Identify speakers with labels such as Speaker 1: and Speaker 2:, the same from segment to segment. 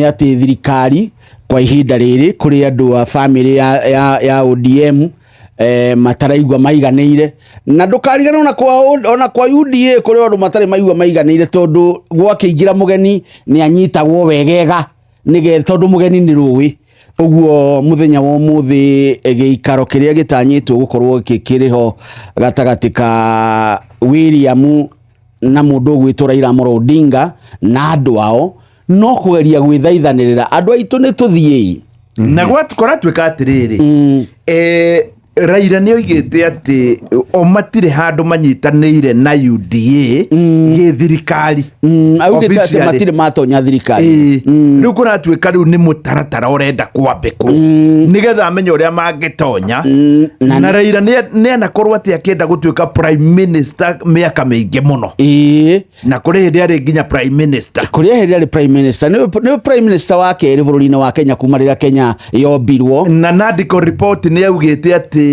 Speaker 1: Nĩ atĩ thirikari kwa ihinda rĩrĩ kũrĩ andũ a bamĩrĩ ya ODM mataraigua maiganĩire, na ndũkariganĩrwo ona kwa UDA kũrĩ andũ matarĩ maigua maiganĩire, tondũ gwakĩingĩra mũgeni nĩ anyitagwo wegega nĩgetha, tondũ mũgeni nĩ rũĩ ũguo. Mũthenya wa ũmũthĩ, gĩikaro kĩrĩa gĩtanyĩtwo gũkorwo kĩrĩho gatagatĩ ka William na mũndũ ũgwĩtwo Raila Amolo Odinga na andũ ao no kũgeria gwĩthaithanĩrĩra, andũ aitũ nĩ tũthiĩi.
Speaker 2: Na kũratuĩka atĩrĩrĩ, Raila nĩ oigĩte atĩ o matirĩ handũ manyitanĩire na UDA gĩthirikari.
Speaker 1: Augĩte atĩ
Speaker 2: Officially.
Speaker 1: matirĩ matonya thirikari.
Speaker 2: Rĩu kũratuĩka rĩu nĩ mũtaratara ũrenda kwambĩkwo nĩgetha amenye ũrĩa mangĩtonya. Na Raila nĩ anakorwo atĩ akĩenda gũtuĩka prime minister mĩaka mĩingĩ mũno, na kũrĩ hĩndĩ arĩ nginya prime minister.
Speaker 1: Kũrĩa hĩndĩ arĩ prime minister, nĩ prime minister wa kerĩ bũrũri-inĩ wa Kenya kuma rĩrĩa Kenya yombirwo.
Speaker 2: Na Nandiko report nĩ yaugĩte atĩ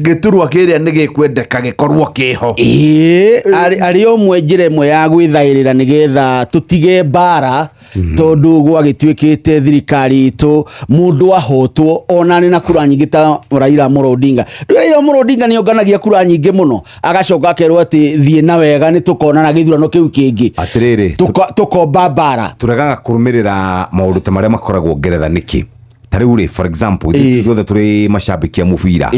Speaker 2: gĩturwa kĩrĩa nĩ gĩkwendeka gĩkorwo kĩho.
Speaker 1: Ĩĩ, arĩ ũmwe njĩra ĩmwe ya gwĩthaĩrĩra nĩgetha tũtige mbara, tondũ gwagĩtuĩkĩte thirikari itũ mũndũ ahotwo ona arĩ na kura nyingĩ ta Raila Amolo Odinga. Rĩu Raila Amolo Odinga nĩ onganagia kura nyingĩ mũno, agacoka akerwo atĩ thiĩ na wega, nĩ tũkonana gĩthurano kĩu kĩngĩ.
Speaker 3: Atĩrĩrĩ,
Speaker 1: Tũkomba mbara.
Speaker 3: Tũregaga kũrũmĩrĩra maũndũ ta marĩa makoragwo Ngeretha nĩkĩ? Ta rĩu rĩ, for example, ithuĩ ithuothe tũrĩ macambĩki a mũbira.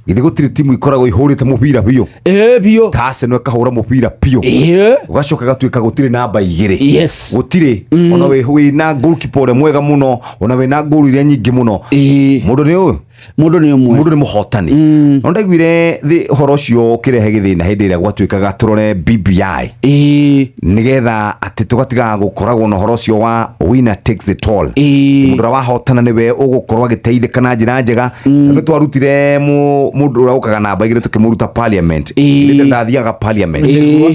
Speaker 3: Githĩ gũtirĩ timu ikoragwo ihũrĩte mũbira biũ?
Speaker 1: Ĩĩ, biũ.
Speaker 3: Ta Arsenal ĩkahũra mũbira biũ, ũgacoka gatuĩka gũtirĩ namba 2. Gũtirĩ, ona wĩ na goalkeeper ũrĩa mwega mũno, ona wĩ na goal iria nyingĩ mũno, mũndũ nĩ ũyũ.
Speaker 1: Mũndũ nĩ ũmwe.
Speaker 3: Mũndũ nĩ mũhotani. No ndaiguire ũhoro ũcio ũkĩrehe gĩthĩna hĩndĩ ĩrĩa gwatuĩkaga tũrore BBI, nĩgetha atĩ tũgatigaga gũkoragwo na ũhoro ũcio wa winner takes it all. Mũndũ ũrĩa wahotana nĩwe ũgũkorwo agĩteithĩka na njĩra njega. Nĩ twarutire mũndũ ũrĩa ũkaga namba 2 tũkĩmũruta parliament. Hĩndĩ ĩrĩa ndathiaga parliament,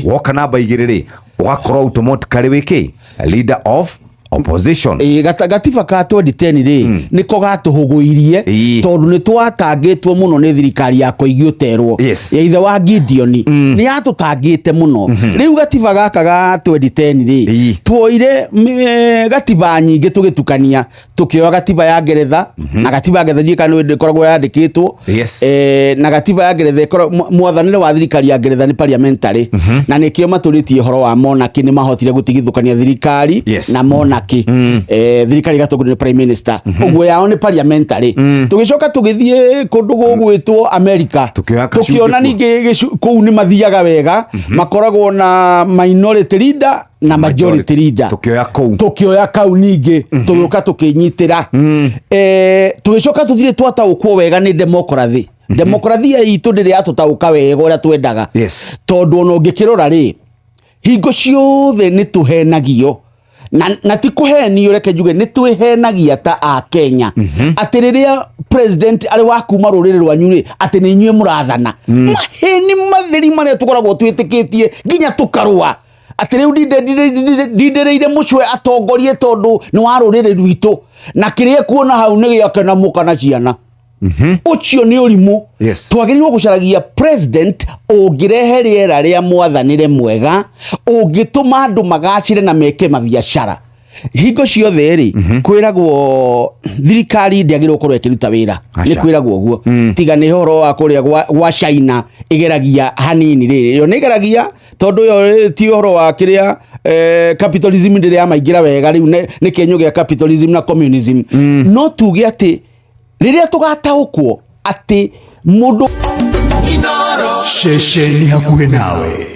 Speaker 3: woka namba 2 rĩ, ũgakorwo automatically wĩkĩ leader of opposition.
Speaker 1: Ĩĩ, gatiba ka 2010 rĩ, nĩko gatũhũgũirie, tondũ nĩ twatangĩtwo mũno nĩ thirikari ya Koigi Ũterwo ya ithe wa Gideon. Nĩ yatũtangĩte mũno. Rĩu gatiba gaka ga 2010 rĩ, tuoire gatiba nyingĩ tũgĩtukania, tũkĩoya gatiba ya Ngeretha, na gatiba ya Ngeretha ndiũĩ kana nĩ ĩkoragwo yandĩkĩtwo. Na gatiba ya Ngeretha mwathanĩre wa thirikari ya Ngeretha nĩ parliamentary, na nĩkĩo matũrĩtie ũhoro wa monarchy. Nĩ mahotire gũtigithũkania thirikari na monarchy. Thirikari ĩgatongorio nĩ prime minister, ũguo yao nĩ parliamentary. Tũgĩcoka tũgĩthiĩ kũndũ gũgwĩtwo America,
Speaker 3: Tũkĩoya kacunjĩ
Speaker 1: tũkĩona
Speaker 3: kuo.
Speaker 1: ningĩ kũu nĩ mathiaga wega, makoragwo na minority leader na majority leader.
Speaker 3: Tũkĩoya kũu.
Speaker 1: Tũkĩoya kau ningĩ, tũgĩũka tũkĩnyitĩra. Tũgĩcoka tũtirĩ twataũkwo wega nĩ democracy. Demokrathia itũ ndĩrĩ yatũtaũka wega ũrĩa twendaga, tondũ ona ũngĩkĩrora rĩ, hingo ciothe nĩ tũhenagio, na ti kũhenio, reke njuge nĩ twĩhenagia ta a Kenya, atĩ rĩrĩa president arĩ wa kuma rũrĩrĩ rwanyu rĩ, atĩ nĩ inyuĩ mũrathana. Maheni matheri marĩa tũkoragwo twĩtĩkĩtie nginya tũkarũa atĩ rĩu ndindĩrĩire mũcwe atongorie tondũ nĩ wa rũrĩrĩ rwitũ, na kĩrĩa kuona hau nĩ gĩake na mũka na ciana. Ũcio nĩ ũrimũ. Twagĩrĩirwo gũcaragia president ũngĩrehe rĩera rĩa mwathanĩre mwega, ũngĩtũma andũ magacĩre na meke mabiacara. Hingo ciothe rĩ, kwĩragwo thirikari ndĩagĩrĩirwo gũkorwo ĩkĩruta wĩra. Nĩ
Speaker 3: Aca.
Speaker 1: kwĩragwo ũguo, tiga nĩ ũhoro wa kũrĩa gwa China ĩgeragia hanini rĩ, ĩyo nĩ ĩgeragia, tondũ ĩyo ti ũhoro wa kĩrĩa capitalism ndĩrĩ yamaingĩra wega. Rĩu nĩ kĩenyũ gĩa capitalism na communism. No tuge atĩ rĩrĩa tũgataũkwo atĩ mũndũ
Speaker 4: Ceceni hakuhĩ nawe.